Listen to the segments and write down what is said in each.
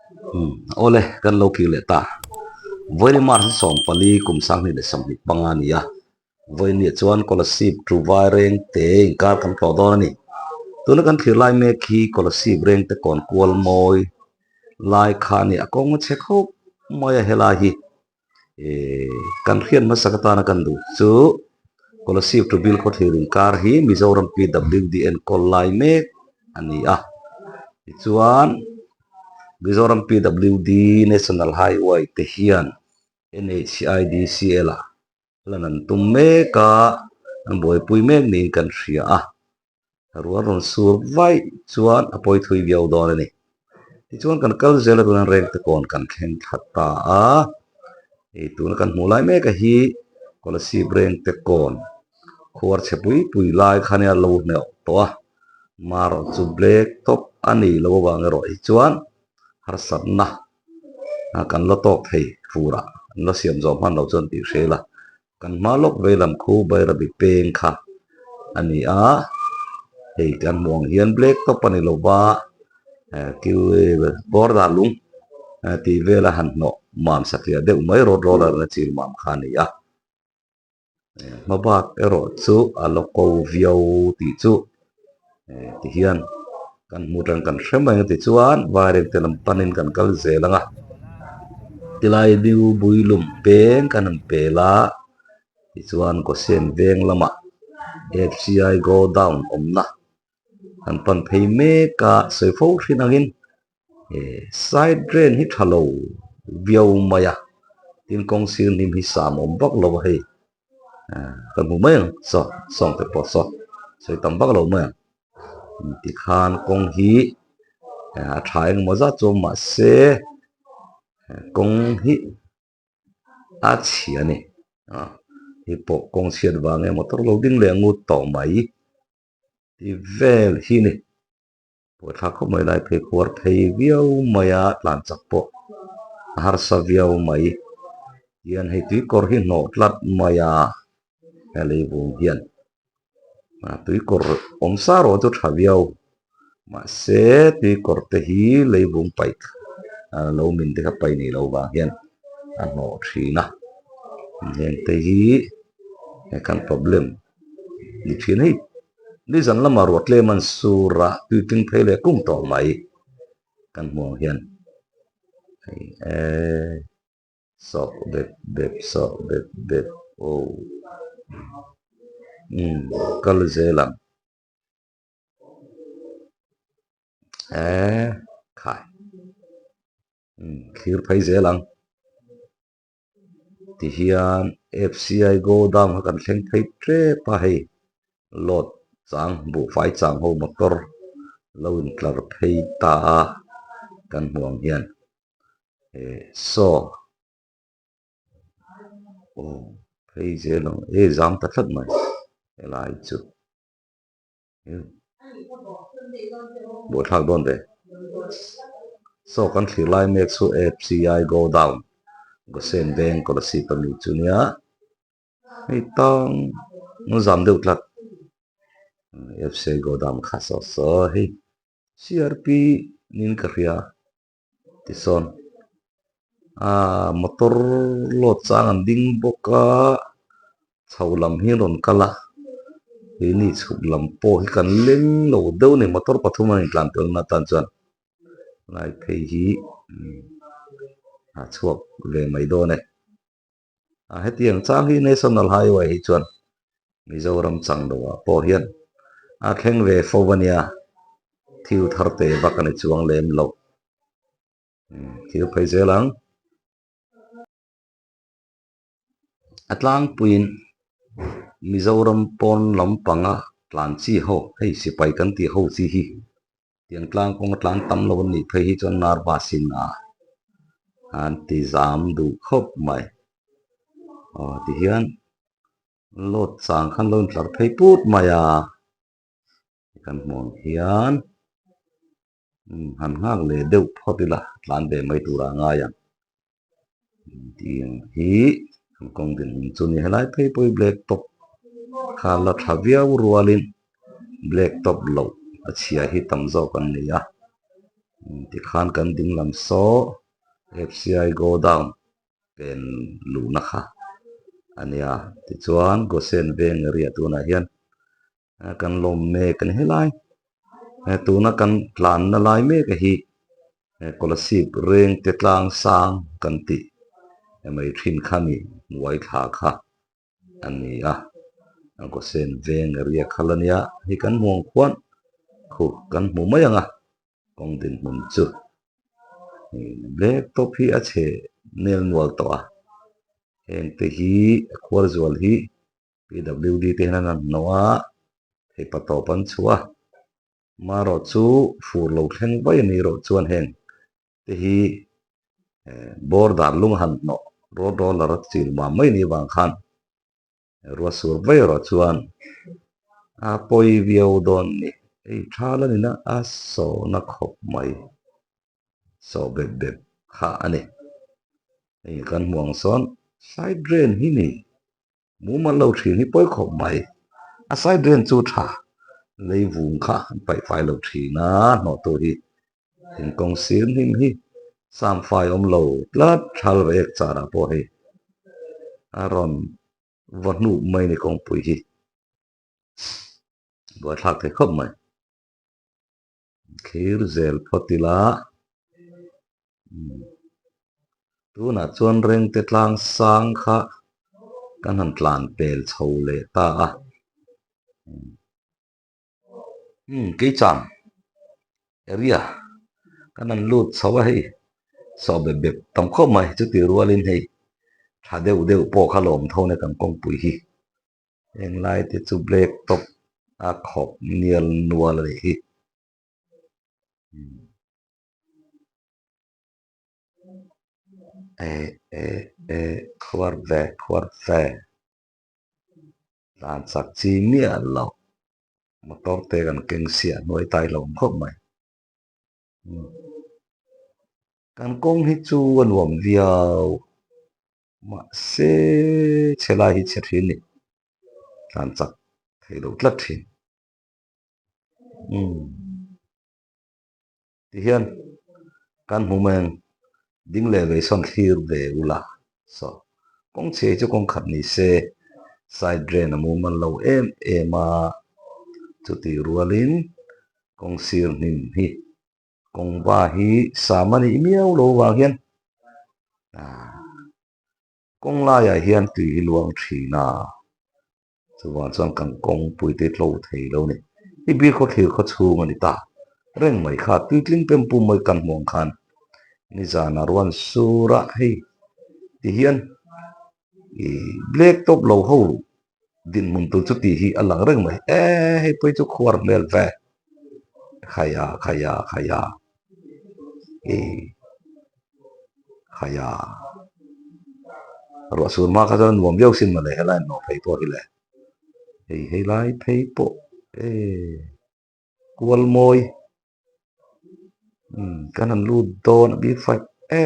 Umm awle kan lo kir leh ta. Vawiin March 14 kum 2025 a ni a, Vawiinniah chuan Kolasib Truvai reng te inkar kan tlawh dawn a ni. Tuna kan thlir lai mek hi Kolasib reng te kawn kual mawi lai kha a ni. A kawng a chhe khawp mai a helai hi. Ehh kan hriat hmasak atana kan duh chu Kolasib to Bilkhawthlir inkar hi Mizoram PWD enkawl lai mek a ni a. Tichuan Mizoram PWD National Highway te hian NHIDCL ah lan an tum mek a, an buaipui mek niin kan hria a. Rual rawn sur vaih chuan a pawi thui viau dawn a ni. Tichuan kan kal zel a tuna reng te kawn kan thleng thla ta a, hei tuna kan hmuh lai mek a hi Kolasib reng te kawn khuar chhe pui pui lai kha nia lo hneuh tawh a, marawh chu black top a ni lo avang erawh hi chuan harsatna kan la tawk thei furah an la siam zawh hman lo chuan tih hre ila. Kan hma lawk vei lam khu Bairabi peng kha a ni a, hei kan hmuh ang hian black top a ni lo va, border lung tih vela han hnawh mam satliah deuh mai road roller na chil mam kha a ni a, hma bak erawh chu a la ko viau tih chu tihian kan hmu tang kan hre mai a tichuan vairengte lam panin kan kal zel ang a tilai new builum peng kan han pel a tichuan kawsen veng lamah F_C_I go down awmna kan pan phei mek a sawi fo thin angin side drain hi tha lo viau mai a tin kawng sir hnim hi sam awm vak lo a hei. Ka hmu mai ang saw sawng te pawh saw sawi tam vak lo mai ang tikhan kawng hi a tha engemaw zat chu mahse kawng hi a chhia a ni hei pawh kawng chhiat vang nge motor lo ding leh ngut tawh mai tih vel hi a ni. Buaithlak khawp mai lai phei khuar phei viau mai a tlan chak pawh a harsa viau mai tihian hei tui kawr hi hnawh tlat mai a he leivung hian ah tui kawr awm sa erawh chu tha viau mahse tui kawr te hi leivung paih ah lo min te kha paih nei lo vang hian a hnawh thin a heng te hi kan problem ni thin hei. Nizan lama ruah tlem an sur a, tuiting phei leh kung tawh mai kan hmu ang hian hei eee sawh bep bep sawh bep bep aw umm kal zel ang eee khai umm thlir phei zel ang. Tihian F_C_I go down kha kan thleng phei tep a hei load chang buhfai chang ho motor lo in tlar phei ta a kan hmuh ang hian eh saw aw phei zel ang e zam ta tlat mai helai chu. Buaithlak dawn ve. Saw kan thlir lai mek chu FCI go down Gosen veng Kolasib a mi chu nia hei tang an zam deuh tlat FCI go down kha saw saw hei CRP niin ka hria tisawn aaa motor load chang an ding bawk a chho lam hi an rawn kal a keini chhuk lam pawh hi kan leng lo deuh a ni motor pathum an intlan tel na tan chuan lai phei hi a chhuak ve mai dawn e a hetiang chang hi national highway hi chuan Mizoram chang lo ah pawh hian a thleng ve fo a nia thil thar te vak a ni chuang lem lo thil phei zel ang. A tlangpuiin Mizoram pawn lampanga tlan chi ho hei sipai kan tih ho chi hi Tiang tlang kawnga tlan tam lo an nih phei hi chuan nervous in a an ti zam duh khawp mai. Aw tihian load chang khan lo intlar phei put mai a, kan hmuh ang hian han nghak leh deuh phawt ila tlan ve mai turah a ngai ang. Tiang hi kan kawng dinhmun chu a ni. Helai phei pawh hi black top kha la tha viau rualin black top loh a chhia hi tam zawk an nei a. Tikhan kan ding lam saw FCI Godown pen luhna kha a nia. Tichuan Gosen veng area tunah hian kan lawm mek a ni helai. Tuna kan tlanna lai mek a hi Kolasib rengte tlang sang kan tih mai thin kha ni hnuai thla kha a ni a. Gosen veng area kha la nia hei kan hmuh ang khuan khu kan hmu mai ang a kawng dinhmun chu black top hi a chhe nel nual tawh a hengte hi a khuar zual hi PWD te hian an han hnawh a theipa tawp an chhuah a marawh chu fur lo thleng vai a ni erawh chuan heng te hi border lung a han hnawh road roller a chil mam mai ni vang khan ruah sur vai erawh chuan a pawi viau dawn ni hei tha la nina a sawhna khawp mai sawh bep bep kha a ni hei kan hmuh ang sawn side drain hi ni. Mumal lo thin hi pawi khawp mai. A side drain chu tha lei vung kha an paih fai lo thin a, hnawh tur hi thingkawng sir hnim hi sam fai awm lo tlat thal ve ek char ah pawh hei a rawn va hnuh mai ni kawngpui hi buaithlak thei khawp mai. Thlir zel phawt ila tunah chuan rengte tlang sang kha kan han tlan pel chho leh ta a umm keichang area kan han lut chho a hei sawh bep bep tam khawp mai chutih rualin hei tha deuh deuh pawh kha lawm tho nia kan kawngpui hi. Heng lai te chu black top a khawp nial nual a nih hi. Eh eh eh khuar ve khuar ve tlan chak chi miah loh motor te kan keng siah hnuai tai lo khawp mai. Kan kawng hi chu a nuam viau. Mahse chhe lai hi chhe thin ni. Tlan chak thei lo tlat thin. Umm. Tihian kan hmu mai ang ding leh vei sawn thlir ve ula. Saw kawng chhe hi chu kawng khat ni se side drain a mumal lo em em a. Chutih rualin kawng sir hnim hi Kawngva hi sam a nih miau lo vang hian kawng laiah hian tui hi luang thin a, chuvang chuan kan kawngpui te tlo thei lo a ni. I bir khaw thlir khaw chhung a ni ta reng mai kha tui tling pem pum mai kan hmuh ang khan nizan a ruan sur a hei ti hian ih black top lo ho Dinhmun tur chu tih hi a lang reng mai. E hei pawh hi chu khuar hmel ve. Khaia khaia khaia e khaia ruah sur hma kha chuan a nuam viau sin mawle helai an nawh phei pawh hi le. Hei hei lai phei pawh e kual mawi umm kan han lut dawn a bik fai e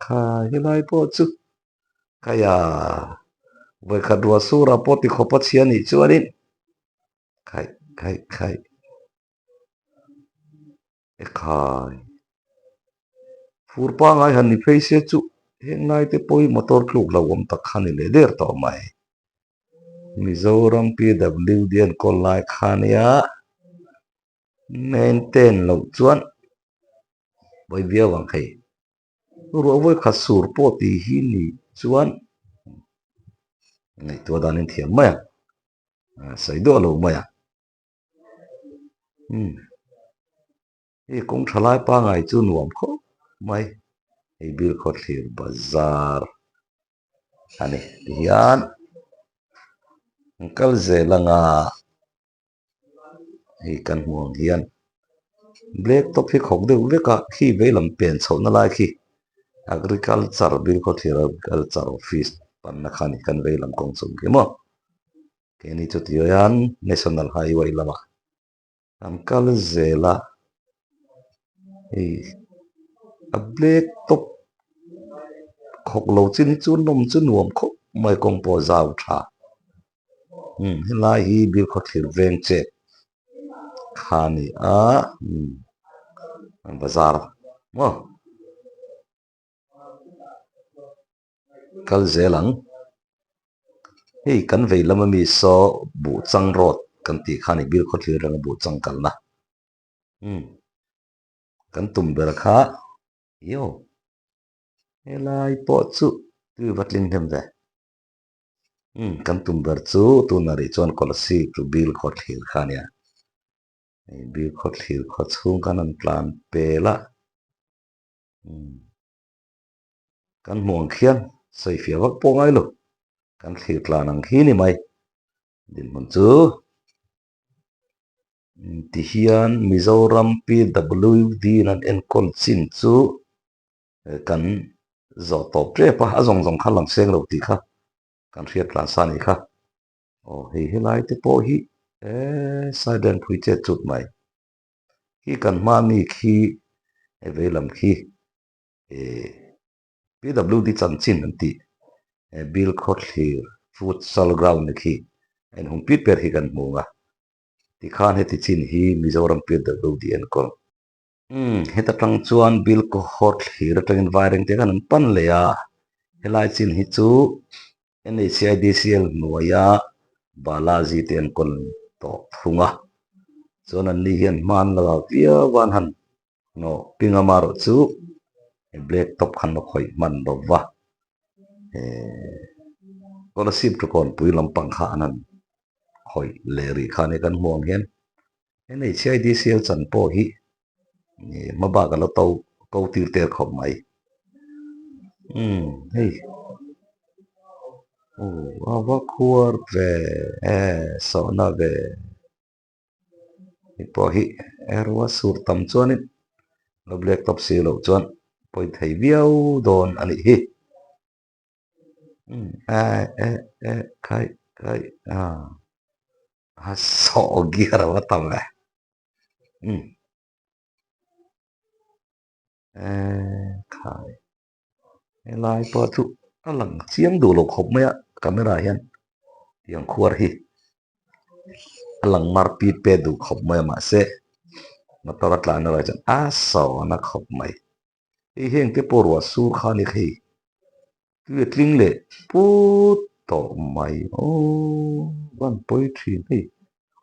khai helai pawh chu Khaia vawikhat ruah surah pawh ti khawp a chhia nih chuanin khaih khaih khaih e khai fur pangai han ni phei se chu heng lai te pawh hi motor tluk lo awm tak kha ni leh der tawh mai Mizoram PWD an kawl lai kha nia maintain loh chuan pawi viau ang hei. Ruah vawi khat sur pawh tih hi ni chuan ngaihtuah danin thiam mai ang, sawi duah lo mai ang. Umm hei kawng tha lai pangai chu nuam khawp mai, hei Bilkhawthlir bazar a ni tihian an kal zel anga. Hei kan hmuh ang hian black top hi khawk deuh vek a khi veilam pen chhohna lai khi agriculture Bilkhawthlir agriculture office panna kha a ni kan veilam kawng chung khi maw keini chu tih hian national highway lamah an kal zel a hei a black top khawk lo chin hi chu nawm chu nuam khawp mai kawng pawh a zau tha. Umm helai hi Bilkhawthlir veng chet kha a ni a umm. Bazar maw kal zel ang. Hei kan vei lam ami saw Buhchang road kan tih kha a ni Bilkhawthlir atanga Buhchang kalna. Umm kan tum ber kha io helai pawh chu tui va tling hnem ve. Umm kan tum ber chu tunah rih chuan Kolasib chu Bilkhawthlir kha a nia. Hei Bilkhawthlir khaw chhung khan an tlan pel a. Umm kan hmuh ang khian sawifiah vak pawh ngai lo kan thlir tlan ang khi ni mai dinhmun chu ti hian Mizoram PWD in an enkawl chin chu kan zawh tawp tep a, a zawng zawng kha lang seng lo tih kha kan hriat tlan sa a nih kha. Aw hei helai te pawh hi eee side an phui chet chut mai. Khi kan hma mi khi hei vei lam khi eh PWD chanchin an tih eh Bilkhawthlir futsal ground ni khi a inhung pit per hi kan hmu ang a tikhan heti chin hi Mizoram PWD enkawl. Umm heta tang chuan Bilkhawthlir atangin Vairengte khan an pan leh a helai chin hi chu NHIDCL hnuaia Balaji te an kawn tawh thung a, chuan an ni hian hma an la lo viau a, an han hnawh ping a marawh chu black top khan la khawih hman lo va, eh scholarship chu kawnpui lampang kha an han khawih leh rih kha a ni kan hmuh ang hian NHIDCL chan pawh hi hma bak a la to ko tir tel khawp mai umm hei aw a va khuar ve e sawhna ve hei pawh hi rua sur tam chuanin lo black top si loh chuan pawi thei viau dawn a nih hi umm e e e khai khai a a sawh gear a va tam ve. Umm eee khai helai pawh chu a lang chiang duh lo khawp mai a camera hian tiang khuar hi a lang mar pit pet duh khawp mai a mahse motor a tlan erawh chuan a sawn a khawp mai hei heng te pawh ruah sur kha a ni hei tui a tling leh put tawh mai aww van pawi thin hei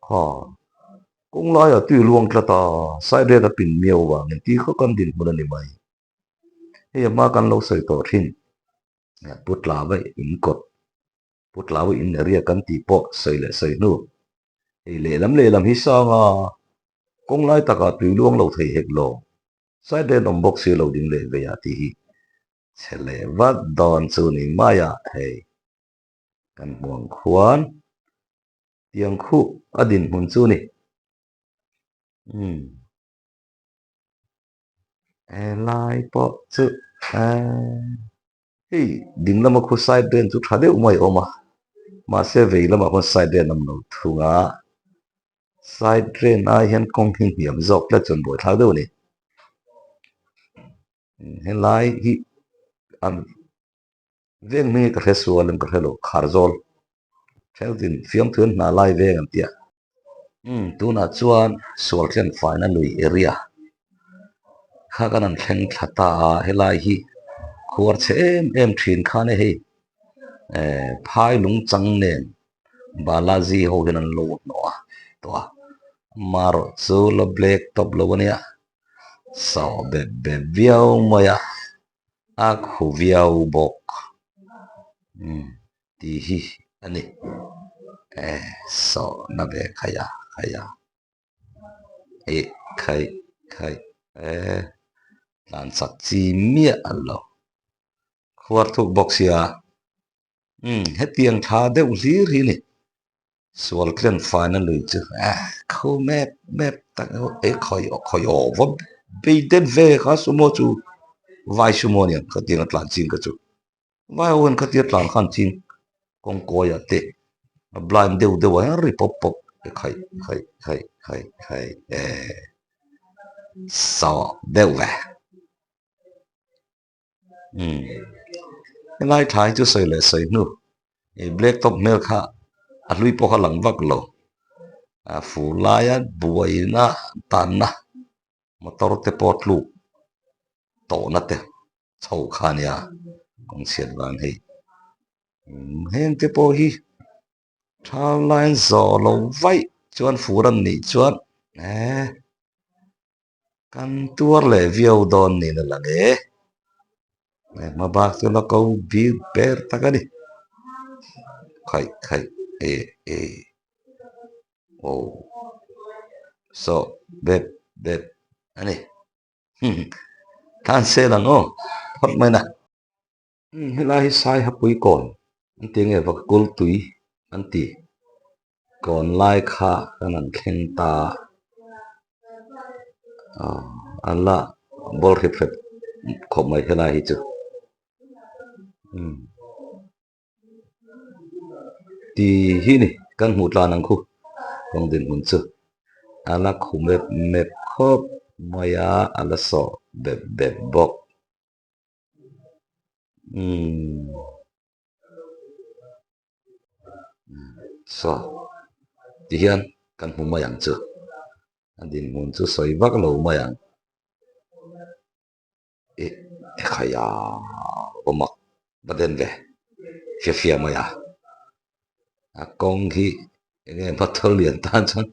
kha kawng laiah tui a luang tlat a side red a pin miau vangin tih kha kan dinhmun a ni mai hei a hma kan lo sawi tawh thin pu tlava in kawt pu tlava in area kan tih pawh sawi leh sawi hnu hei lehlam lehlam hi sang a kawng lai takah tui luang lo thei hek lo side red awm bawk si lo ding leh vei ah tih hi Chhe leh vat dawn chu ni mai a hei kan hmuang khuan tiang khuh a dinhmun chu ni umm helai pawh chu eee hei ding lama khu side ren chu tha deuh mai a awm a mahse vei lamah khuan side ren a awm lo thung a side ren ai hian kawng hi hniam zawk tlat chuan buaithlak deuh a ni. Helai hi an veng hming hi ka hre sual em ka hre lo Kharzawl Theltin fiamthu an hna lai veng an tia. Umm tunah chuan sual thlen faina lui area kha kan han thleng thla ta a helai hi khuar chhe em em thin khan e hei eh phai lung chang nen Balaji ho hian an lo hnawh a tawh a amaherawh chu la black top lo a nia. Sawh bep bep viau mai a, a khu viau bawk umm tih hi a ni e sawhna ve khai a khai a ih khaih khaih e tlan chak chi miah lo khuar thuk bawk sia umm hetiang tha deuh hlir hi a ni. Sual tlen faina lui chu eh kho mep mep tak e khawi khawi aw va bei det ve kha sumo chu vai sumo a niang khatiang a tlan ching kha chu vai ho hian khatia tlan khan ching kawng kawi ah te a blind deuh deuh ah hian ri pawp pawp e khaih khaih khaih khaih khaih eh sawh deuh ve. Umm helai tha hi chu sawi leh sawi hnu ih black top hmel kha a hlui pawh kha lang vak lo a fur laia buaina tanna Motor te pawh tluk tawhna te chho kha a nia kawng chhiat vang hei. Heng te pawh hi thal line zawh lo vaih chuan fur an nih chuan eh kan tuar leh viau dawn niin a lang e. Hma bak chu la ko bik ber tak a ni. Khaih khaih e e aw sawh bep bep a ni. Tan sel ang aw phawt mai na. Helai hi sai hapui kawn an ti nge vakul tui an ti kawn lai kha kan han thleng ta a an la bawl hrep hrep khawp mai helai hi chu ti hi ni kan hmuh tlan ang khu kawng dinhmun chu a la khu mep mep khawp mai a a la sawh bep bep bawk. Umm saw ti hian kan hmu mai ang chu a dinhmun chu sawi vak lo mai ang ih ekhaya va mak va den ve fia fia mai a a kawng hi eng nge motor lian tan chuan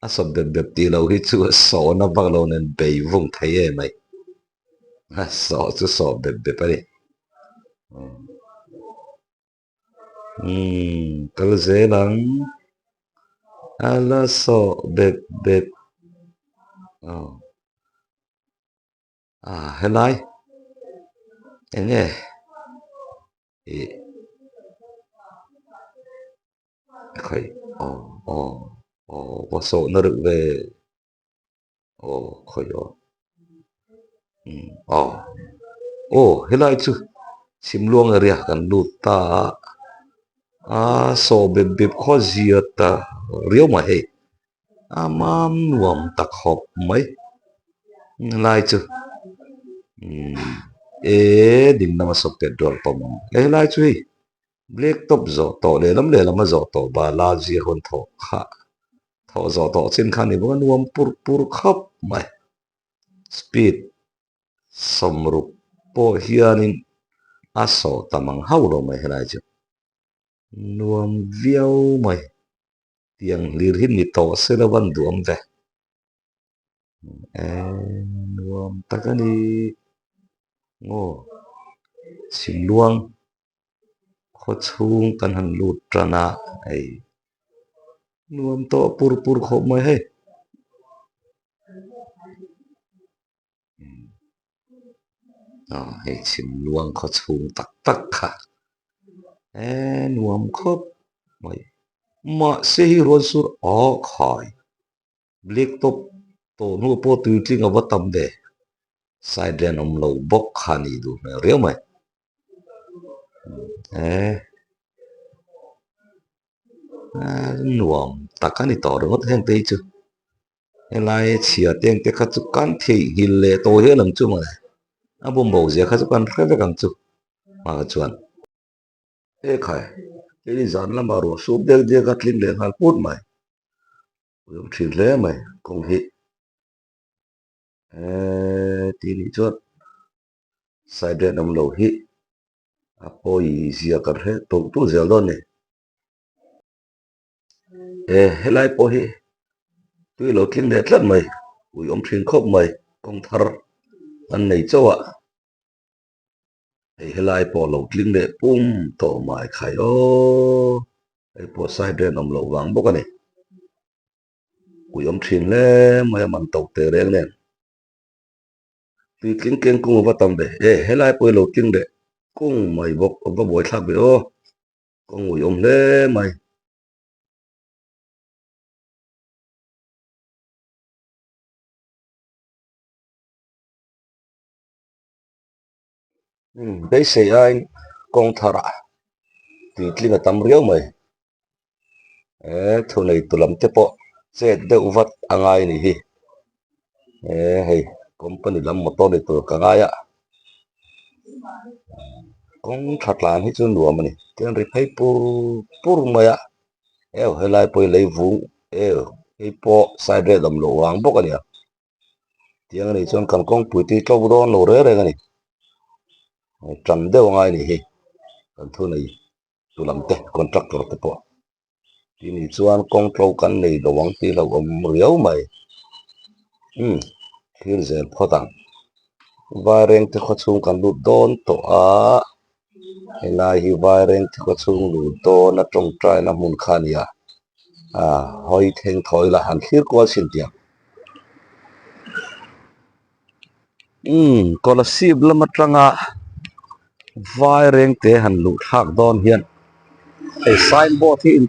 a sawp bep bep tih loh hi chu a sawhna vak lo nen bei vung thei em mai. A sawh chu sawh bep bep a ni. Umm kal zel ang. A la sawh bep bep. Aw. Ah helai eng nge ih khawi aw aw aw va sawhna reuh ve. Aw khawi aw umm aw aw helai chu Chhimluang area kan lut ta a aa saw bep bep khaw zia ta riau mai hei a mam nuam ta khawp mai helai chu umm e ding lama saw petrol pump a awm e helai chu hei black top zawh tawh lehlam lehlam a zawh tawh Balaji a hawn thawh kha. Thawh zawh tawh chin kha ni bawk a nuam pur pur khawp mai. Speed sawmruk pawh hianin a sawh tam ang hauh lo mai helai chu. Nuam viau mai. Tiang hlir hi ni tawh se lo van duam ve. Eee nuam tak a ni. Aw Chhimluang khaw chhung kan han lut tan a hei nuam tawh pur pur khawp mai hei. Aw hei Chhimluang khaw chhung tak tak kha eee nuam khawp mai mahse hi rual sur aw khai. Black top tawh hnu pawh tui tling a va tam ve. Side rian awm lo bawk kha a nih duh hmel riau mai. Eee nuam tak a ni tawh ringawt heng te hi chu. Helai chhia te ang te kha chu kan theihnghilh leh tawh hial ang chu mawle. A bawmbo zia kha chu kan hre vek ang chu hma chuan. E khai, kei zan lamah ruah sup dek dek a tling leh nghal put mai. Ui awm thin hle mai kawng hi. Eee tih nih chuan side ren awm lo hi a pawi zia kan hre tawh tawh zel dawn a ni. E helai pawh hi tui lo tling leh tlat mai ui awm thin khawp mai kawng thar an nei chauh a. Hei helai pawh lo tling leh pum tawh mai khai aw hei pawh side ren awm loh vang bawk a ni ui awm thin hle mai a man to teh reng nen tui tling keng kung a va tam ve e helai pawh hi lo tling leh kung mai bawk a va buaithlak ve aw kawng ui awm hle mai. Beisei aiin kawng tharah tui tling a tam riau mai he thu nei tu lam te pawh chet deuh vat a ngai a ni hi he hei company lam motor ni tur ka ngai a kawng tha tlan hi chu nuam a ni tian ri phei pur pur mai a eu helai pawh hi lei vung eu hei pawh side red awm loh vang bawk a ni ang. Tiang a nih chuan kan kawngpui te hi tlo dawn lo reng reng a ni. Tan deuh a ngai a nih hi kan thu nei tu lam te contractor te pawh. Tih nih chuan kawng tlo kan nei lo ang tih hlauh awm riau mai. Umm thlir zel phawt ang. Vairengte khaw chhung kan lut dawn tawh a, helai hi Vairengte khaw chhung lut dawn a tawngtaina hmun kha a ni a, ah hawi thleng thawi la han thlir kual chhin tih ang. Umm Kolasib lam atanga Vairengte han luh thlak dawn hian hei sign board hi in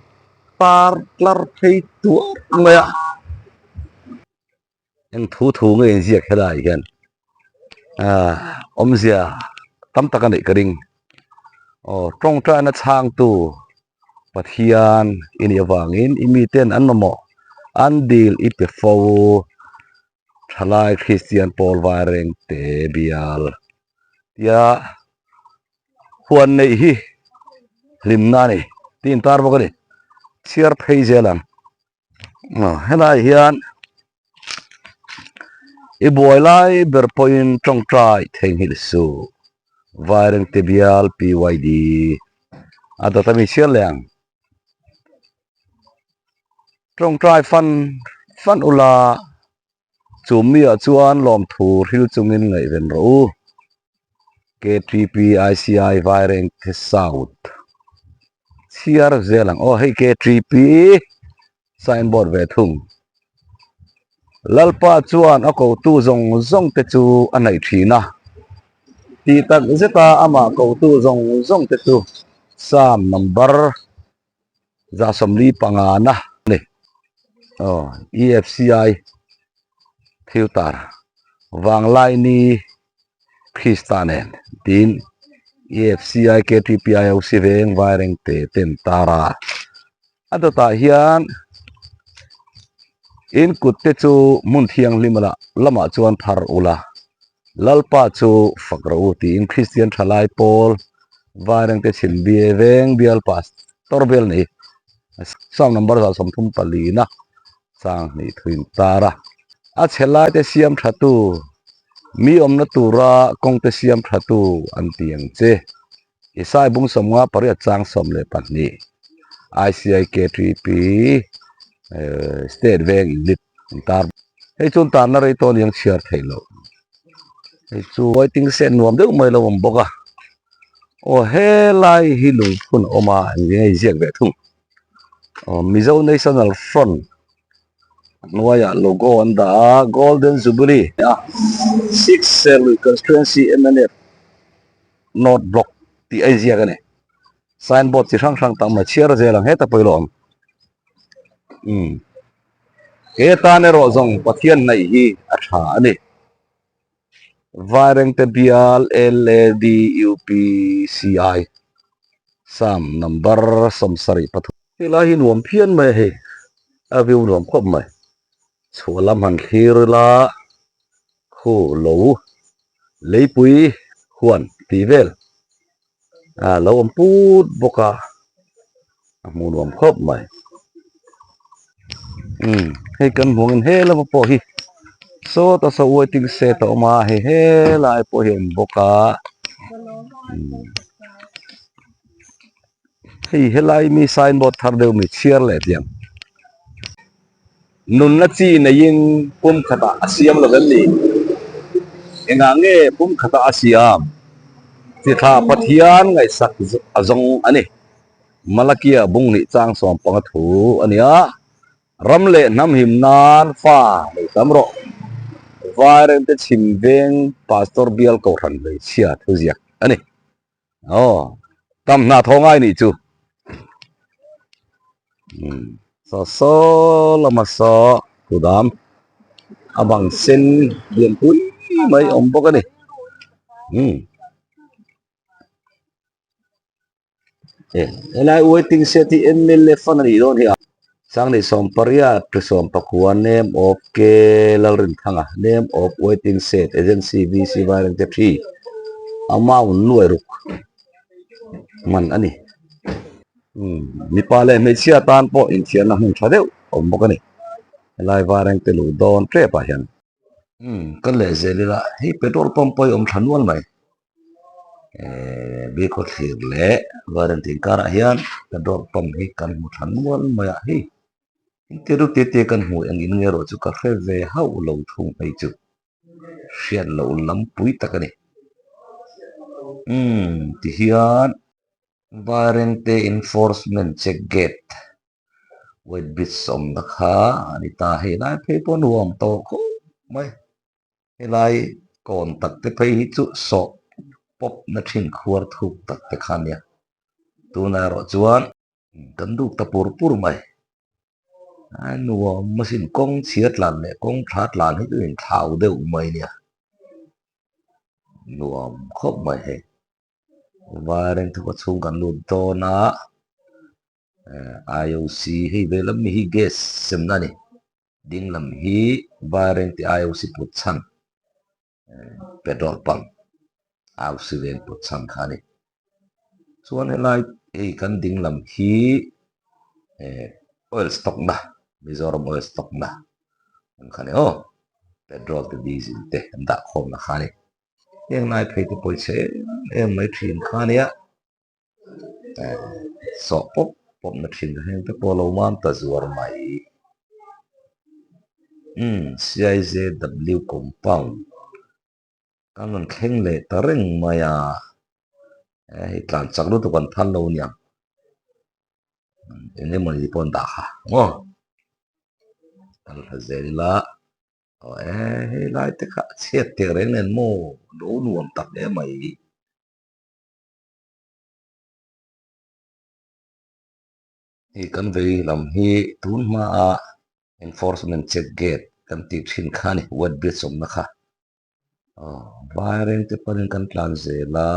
tar tlar phei tuar mai a. Eng thu thu nge inziak helaiah hian ah awmzia tam tak a neih ka ring aw tawngtaina chhangtu Pathian i nih avangin i miten an mamawh an dil i pe fo thalai Kristian pawl vai reng te bial tia huan neih hi hlimna a ni tih intar bawk a ni chhiar phei zel ang. Helai hian i buai lai ber pawhin tawngtai theihnghilh suh Vairengte bial PYD a dawt a mi chhiar leh ang. Tawngtai fan fan ula chu miah chuan lawmthu hril chungin ngaihven rawh u. KTP ICI Vairengte South chhiar zel ang aw hei KTP sign board ve thung Lalpa chuan a kotu zawng zawng te chu a hnaih thin a tih tak zeta amah kotu zawng zawng te chu Psalm number 145 na a ni. Aw EFCI thil tar Vanglaini Krista nen tiin EFCI KTPIOC veng Vairengte ten tar a. A dawtah hian in kut te chu hmun thianghlim lah lamah chuan phar ula Lalpa chu fak rawh u tiin Kristian thalai pawl Vairengte chhim bia veng bial pastor vel nei Psalm number 134 na chang hnih thuin tar a. A chhe lai te siam tha tu, mi awmna tura kawng te siam tha tu an ti ang che. Isai bung 58 chang 12 ICI KTP State veng unit an tar. Hei chuan tarna rei tawh aniang chhiar theih loh. Hei chu waiting shed nuam deuh mai lo awm bawk a. Aw helai hi lungphun a awm a eng nge ziak ve thung. Aw Mizo National Front hnuaiah logo an dah a Golden Jubilee a Six Serlui Constituency mnf North Block tih a inziak a ni. Sign board chi hrang hrang tam mai chhiar zel ang heta pawh i lo awm. Umm he tan erawh zawng Pathian hnaih hi a tha a ni. Vairengte bial LADUPCI Psalm number 73. Helai hi nuam phian mai a hei, a view nuam khawp mai. Chhuah lam han thlir ila khu lo leipui huan tih vel a lo awm put bawk a, a hmuh nuam khawp mai. Umm hei kan hmuh angin he lama pawh hi sawta saw waiting shed a awm a hei helai pawh hi a awm bawk a umm hei helai mi sign board thar deuh mi chhiar leh tih ang. Nunna chi neiin pum khatah a siam lo em ni? Engah nge pum khatah a siam? Chithla Pathian ngaihsak a zawng a ni. Malakia bung nih chang 15 thu a ni a, Ram leh hnam him nan fa nei tam rawh. Vairengte chhim veng Pastor Bial Kohhran hmeichhia thuziak a ni. Aw, tam hna thaw ngai nih chu. Umm, saw saw lama saw kudam a bang sen lian pui mai awm bawk a ni. Umm. E, helai waiting shed hi MLA fund a nih dawn hi a. Sangni 18 ri 19 name of K Lalrinthanga name of waiting shed agency VC Vairengte 3 amount nuai ruk man a ni. Umm mipa leh hmeichhia tan pawh inthiarna hmun tha deuh a awm bawk a ni. Helai Vairengte luh dawn tep ah hian. Umm kal leh zel ila hei petrol pump pawh hi awm tha nual mai ehh Bilkhawthlir leh Vairengte inkarah hian petrol pump hi kan hmu tha nual mai a hei engti reuh te te kan hmuh eng in nge erawh chu ka hre ve hauh lo thung hei chu hriat loh lampui tak a ni umm tihian Vairengte enforcement check gate Weight bridge awmna kha a ni ta hei lai phei pawh nuam tawh khawp mai helai kawn tak te phei hi chu sawh pawp na thin khuar thuk tak te kha a nia tunah erawh chuan kan duk ta pur pur mai a nuam asin kawng chhia tlan leh kawng tha tlan hi chu inthlau deuh mai nia nuam khawp mai hei Vaireng thuka chhung kan lut dawn a. IOC hei ve lam mi hi gas semna a ni ding lam hi Vairengte IOC put chhan petrol pump IOC veng put chhan kha a ni chuan helai hei kan ding lam hi oil stock na Mizoram oil stock na ang kha a ni aw petrol te diesel te an dah khawm na kha a ni heng lai phei te pawh hi chhe em em mai thin kha a nia. Sawh pawp pawp na thin heng te pawh a lo mam ta zuar mai. Umm CIJW compound kan rawn thleng leh ta reng mai a, hei tlan chak lutuk an phal lo aniang eng emawni pawh an dah kha maw kal hla zel ila. Aw e hei lai te kha a chhiat teh reng nen maw lo nuam tak hle mai. Hei kan vei lam hi tun hmaa enforcement check gate kan tih thin kha a ni weight bridge awmna kha aw vaireng te panin kan tlan zel a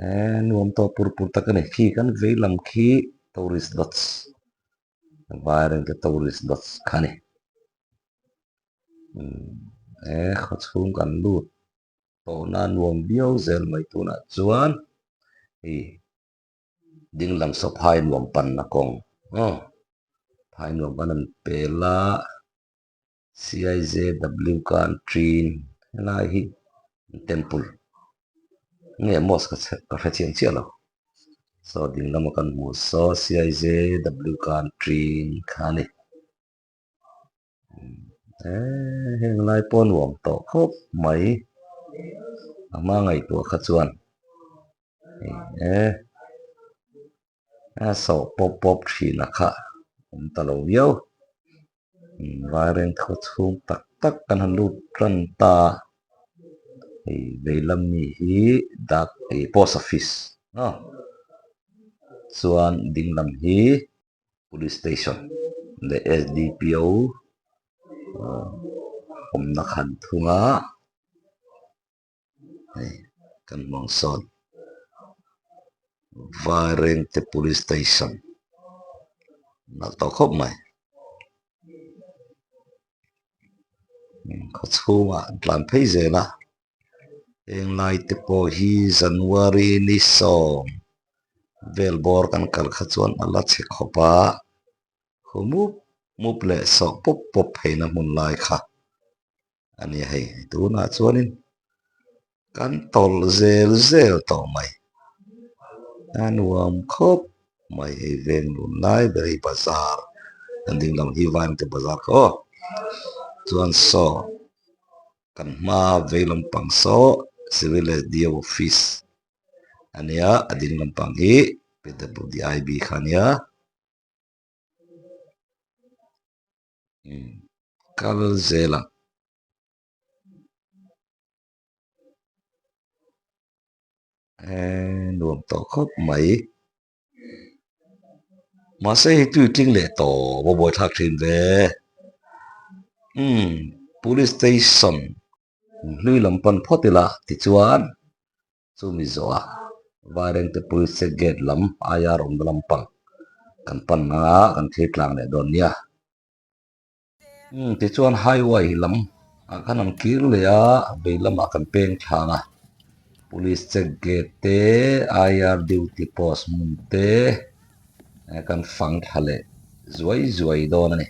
eh nuam tawh pur pur tak a ni khi kan vei lam khi tourist lodge vaireng te tourist lodge kha a ni umm eh khawchhung kan lut. Tawhna nuam viau zel mai tunah chuan hei ding lam saw phai nuam panna kawng aw phai nuam kan han pel a CIJW country helai hi temple nge mosque ka hre chiang chiah lo saw ding lama kan hmuh saw CIJW country kha a ni. Eee heng lai pawh nuam tawh khawp mai a hma ngaihtuah kha chuan eee a sawh pawp pawp thin a kha awm ta lo viau vaireng khaw chhung tak tak kan han lut tan ta a hei veilam mi hi dak ih post office maw chuan ding lam hi. Police station leh SDPO awmna khan thung a hei kan hmuh ang sawn Vairengte police station nalh tawh khawp mai khaw chhungah an tlan phei zel a heng lai te pawh hi January ni sawm vel bawr kan kal kha chuan a la chhe khawp a khu mup mup leh sawh pawp pawp pheina hmun lai kha a ni a hei tunah chuanin kan tawlh zel zel tawh mai a nuam khawp mai hei veng lun lai ber hi bazar kan ding lam hi Vaimte bazar kha aw chuan saw. Kan hma vei lampang saw Civil SDO office a nia a ding lampang hi PWDIB kha a nia umm kal zel ang. Eee nuam tawh khawp mai. Mahse hei tui tling leh tawp a buaithlak thin ve. Umm police station hlui lam pan phawt ila tichuan chumi zawhah Vairengte police gate lam aia rawng lampang kan pan anga kan thlir tlang leh dawn nia. Umm tichuan highway lam ah khan an kir leh a vei lamah kan peng thlang a police check gate te IR duty post hmun te kan fang thla leh zuai zuai dawn a ni.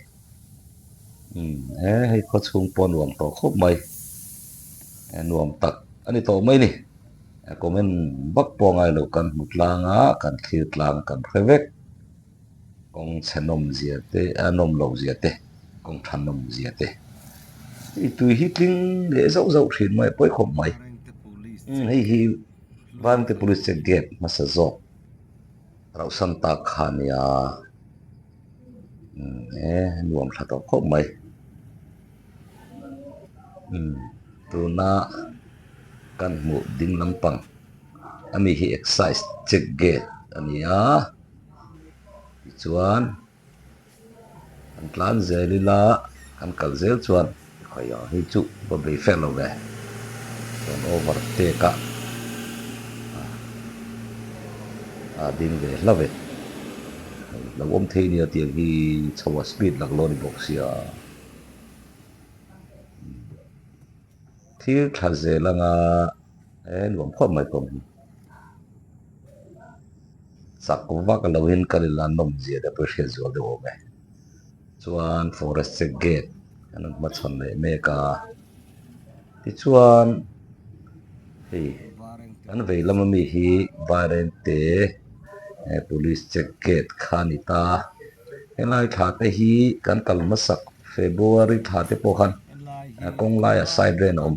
Umm he hei khaw chhung pawh nuam tawh khawp mai nuam tak a ni tawh mai ni comment vak pawh ngai lo kan hmu tlang a kan thlir tlang kan hre vek kawng chhe nawm zia te a nawm loh zia te kawng tha nawm zia te hei tui hi tling leh zauh zauh thin mai pawi khawp mai umm hei hi Vangte police check gate hmasa zawk rauhsan tak kha a nia. Umm e nuam tha tawh khawp mai umm tuna kan hmuh ding lampang ami hi excise check gate a ni a tichuan kan tlan zel ila kan kal zel chuan khawiah hei chu va bei fel lo ve rawn overtake a a ding ve hlauh e lo awm thei nia tiang hi chho a speed laklawh a ni bawk sia thil tha zel anga he nuam khawp mai kawng hi chak vak lo in kal ila nawm zia te pawh hriat zual deuh awm e. Chuan forest check gate an rawn hmachhawn leh mek a tichuan hei an vei lama mi hi Vairengte police check gate kha a ni ta helai thla te hi kan kal hmasak February thla te pawh khan kawng laiah side lane a awm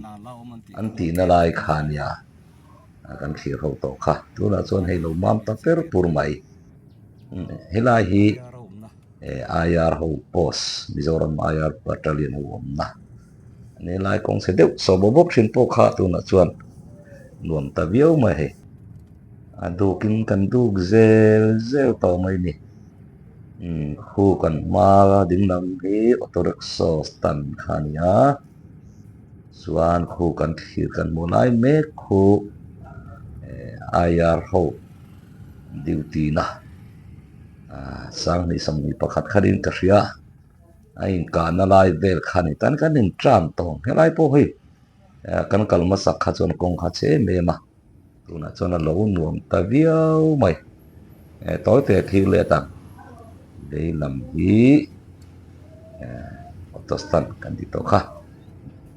an tihna lai kha a nia kan thlir ho tawh kha tunah chuan hei lo mam ta per pur mai helai hi. IR ho post Mizoram IR battalion ho awmna ani lai kawng chhe deuh sawh bawk bawk thin pawh kha tunah chuan nuam ta viau mai hei a dukin kan duk zel zel tawh mai ni umm khu kan hma ding lam hi auto rickshaw stand kha a ni a chuan khu kan thlir kan hmuh lai mek khu IR ho duty na. Sanghnih sawmhnih pakhat khanin ka hria a inkahna lai vel kha ni tan kan intan tawng helai pawh hei kan kal hmasak kha chuan kawng kha che em em a tunah chuan a lo nuam ta viau mai tawi te thlir let ang veilam hi auto stand kan tih tawh kha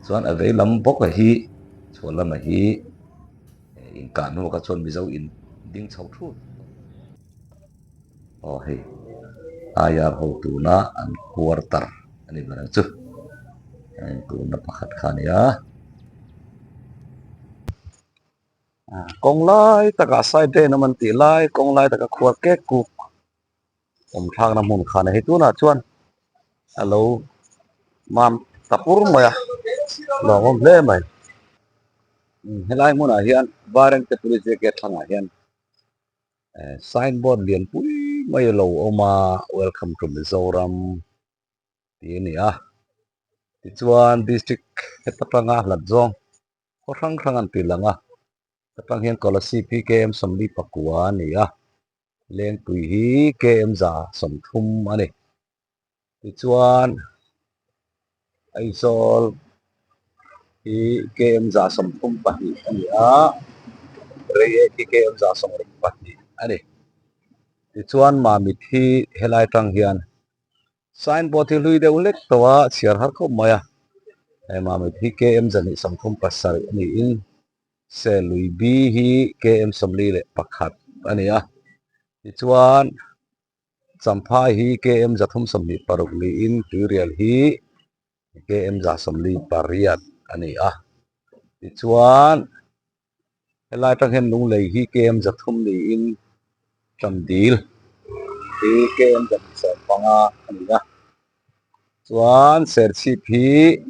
chuan a veilam bawk a hi chhuah lamah hi inkah hnu kha chuan mizo in ding chho thut. Aw hei IR ho tuna an quarter a ni ber ang chu a intuna pakhat kha a nia kawng lai takah side lane awm an tih lai kawng lai taka khuar kek kuk awm thlakna hmun kha a ni hei tunah chuan a lo mam ta pur mai a lawmawm hle mai helai hmunah hian Vairengte police gate thlangah hian. Sign board lian pui mai a lo awm a welcome to Mizoram tih a ni a tichuan district heta tanga hlat zawng khaw hrang hrang an ti lang a hetang hian Kolasib hi km 44 a ni a Lengpui hi km 130 a ni. Tichuan Aizawl hi km 132 a ni a, Reiek hi km 162 a ni. Tichuan Mamit hi helai tang hian signboard hi hlui deuh hlek tawh a, chhiar har khawp mai a. Hei Mamit hi km 237 a niin Selui B hi km 41 a ni a. Tichuan. Champhai hi KM 326 niin Tuirial hi KM 148 a ni a. Tichuan helai atang hian Lunglei hi KM 300 niin Tandil hi KM 150 a ni a. Chuan Serchhip hi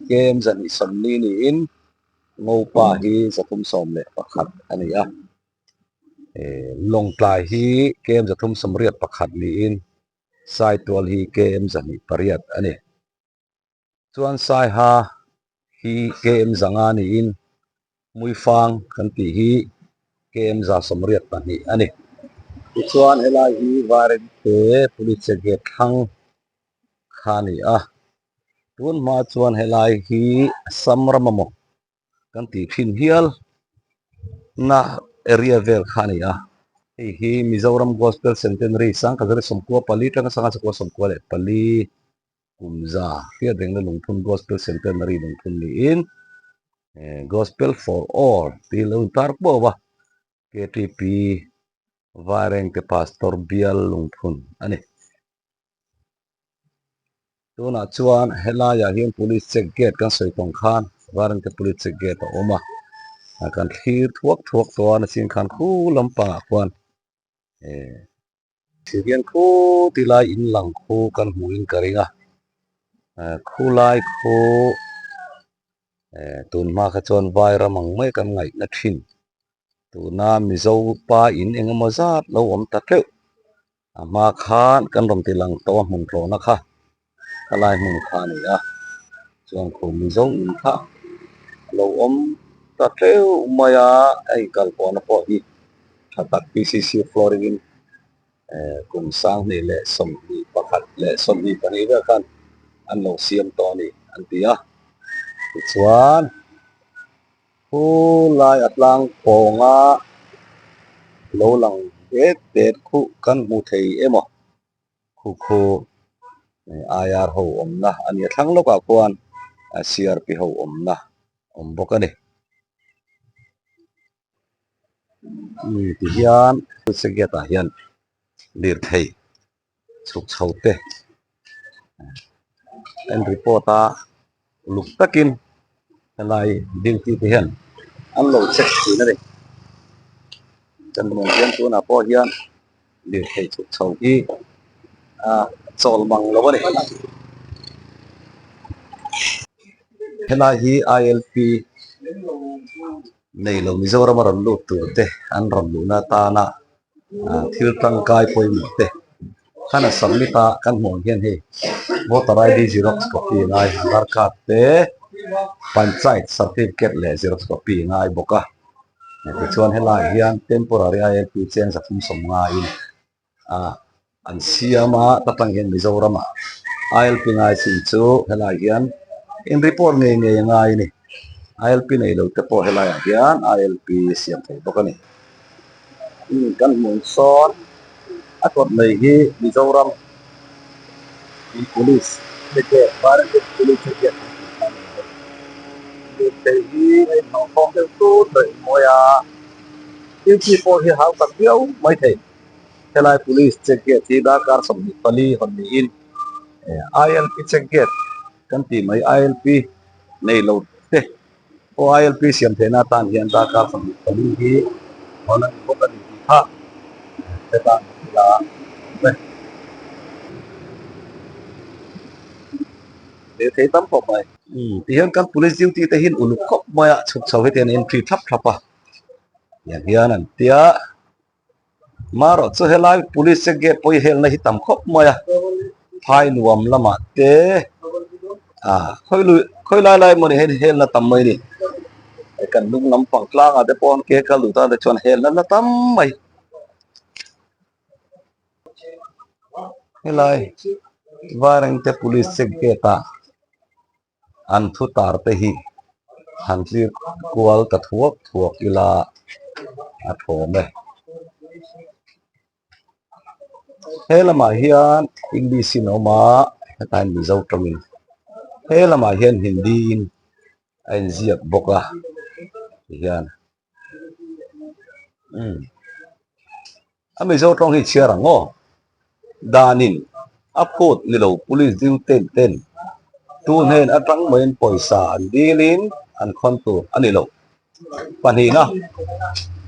KM 240 niin Ngopa hi 311 a ni a. Lawngtlai hi KM 381 niin Saitual hi KM 208 a ni. Chuan Saiha hi KM 500 niin Hmuifang kan tih hi KM 182 a ni. Tichuan helai hi Vairengte Police Gate thlang kha a ni a, tun hma chuan helai hi Assam ram a maw? Kan tih thin hial na area vel kha a ni a, hei hi Mizoram Gospel Centenary Sangkazari 94 atanga 94 94. Kum za hriat rengna lungphun Gospel Centenary lungphun niin Gospel for All tih lo intar kuau a, KTP Vairengte Pastor Bial lungphun a ni. Tunah chuan helaiah hian Police Check Gate kan sawi tawng khan Vairengte Police Check Gate a awm a, kan thlir thuak thuak tawh a, nachin khan khu lampangah khuan Thir hian khu ti lai in lang khu kan hmuh in ka ring a, khu lai khu tun hma kha chuan vai ram ang mai kan ngaihna thin tuna Mizo pa in eng emaw zat lo awm ta teuh a hma khan kan rawn ti lang tawh a hmun tlawhna kha khalai hmun kha a ni a chuan khu Mizo in kha a lo awm ta teuh mai a hei kalpawhna pawh hi tha tak PCC flooring in kum 2021 leh 22 vel khan an lo siam tawh a ni an ti a tichuan khu lai a tlang pawnga lo lang det det khu kan hmu thei emaw Khu khu IR ho awmna a ni a thlang lawkah khuan CRP ho awmna awm bawk a ni. Tihian gate ah hian lirthei chhuk chho te an report a uluk takin helai duty te hian an lo check thin a ni. Chanmawng hian tunah pawh hian lirthei chhuk chho hi a chawl mang lo a ni. Helai hi ILP nei lo Mizoram a rawn lut tur te an rawn luhna atana thil tangkai pawimawh te khan a submit a kan hmuh ang hian hei voter ID xerox copy a ngai aadhar card te panchayat certificate leh xerox copy a ngai bawk a tichuan helaiah hian temporary ILP cheng 370 in ah an siam a ta tang hian Mizoram ah ILP ngai chin chu helaiah hian in report ngei ngei a ngai a ni ILP nei lo te pawh helaiah hian ILP siam thei bawk a ni. Kan hmuh sawn a kawt mai hi Mizoram Police te gate Vairengte Police te gate an tih kha a ni a lirthei hi a inhnawh khawm deuh tut leh mawi a duty pawh hi a hau tak viau mai thei helai Police check gate hi darkar 24 hawn niin ILP check gate kan tih mai ILP nei lo te. Aw ILP siam theihna atan hian darkar 24 hi hawn a ni bawk a ni tih kha heta ila awm e. Leh thei tam khawp mai. Umm tihian kan police duty te hian uluk khawp mai a chhuk chho hetiang an entry thlap thlap a tiang hian an tia marawh chu helai police check gate pawh hi helna hi tam khawp mai a phai nuam lamah te ah khawi lui khawi lai lai emaw ni hian helna tam mai a ni kan hnung lampang tlangah te pawh an ke kal duh tan te chuan helna la tam mai helai Vairengte police check gate ah. An thu tar te hi han tlir kual ta thuak thuak ila a thawm e. He lamah hian English in a awm a, hetah hian Mizo tawngin. He lamah hian Hindi in a inziak bawk a tihian umm a Mizo tawng hi chhiar ang aw. Danin a phut ni lo police duty ten tu hnen atang maiin pawisa an dilin an khawn tur a ni lo. Pahnihna,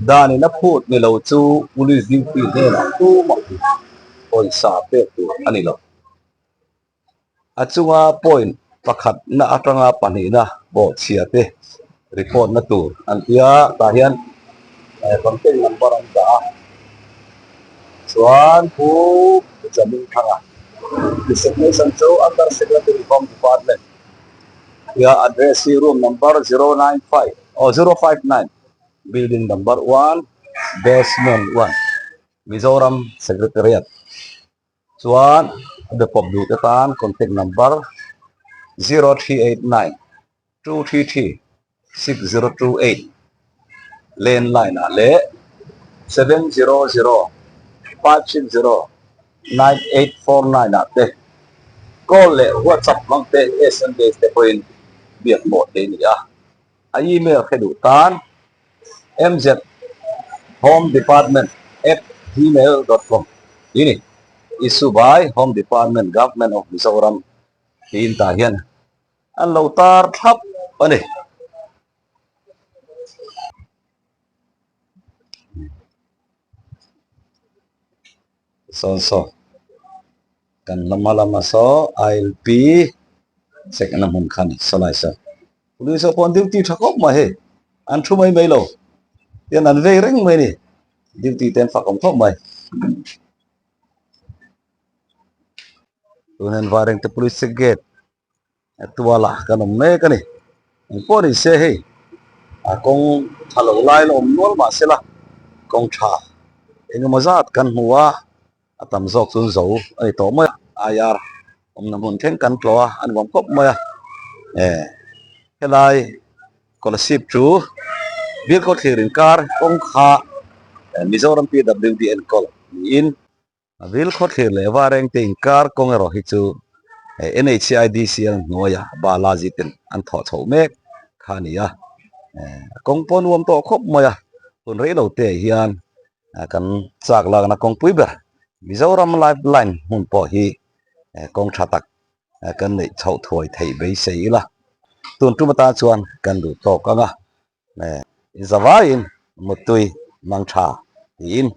danin a phut ni lo chu police duty hnenah tumah pawisa pek tur a ni lo. A chunga point pakhatna atanga pahnihna bawhchhia te report na tur an ti a, tah hian contact number an dah a, chuan Pu Jamin Thanga designation chu Under Secretary Home Department tia address hi room number 095 aw 059 building number 1 basement 1 Mizoram Secretariat. Chuan a be pawp duh te tan contact number 0389 233 6028 landline ah leh 700 560 9849 ah te Call leh WhatsApp hmang te, sms te pawhin biak pawh theih a ni a. A email hre duh tan mzhomedepartment@gmail.com tih a ni. Issue by Home Department, Government of Mizoram tiin tah hian an lo tar thlap a ni. Sawn saw kan hla lama saw ILP check na hmun kha a ni saw lai saw police ho pawh an duty tha khawp mai hei an thu mai mai lo tian an vei reng mai a ni duty te an fak awm khawp mai tun hian Vairengte police check gate Tuala kan awm mek a ni. Engpawh ni se hei a kawng tha lo lai la awm nual mah se la kawng tha engemaw zat kan hmu a, a tam zawk chu zo a ni tawh mai a. IR awmna hmun thleng kan tlawh a, a nuam khawp mai a. Helai Kolasib chu Bilkhawthlir thlir inkar kawng kha Mizoram PWD enkawl niin A vil khawthlir leh Varengte inkar kawng erawh hi chu NHIDCL hnuaia Balaji ten an thawh chhoh mek kha a ni a, a kawng pawh nuam tawh khawp mai a, hun rei lo te hian kan chak lakna kawngpui ber Mizoram Life Line hmun pawh hi kawng tha tak kan neih chhoh thuai theih beisei ila tun tum atan chuan kan duh tawk ang a. Zavaiin Muttui mang tha tiin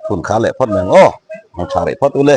phun kha leh phawt mai ang aw, mang tha rih phawt ule.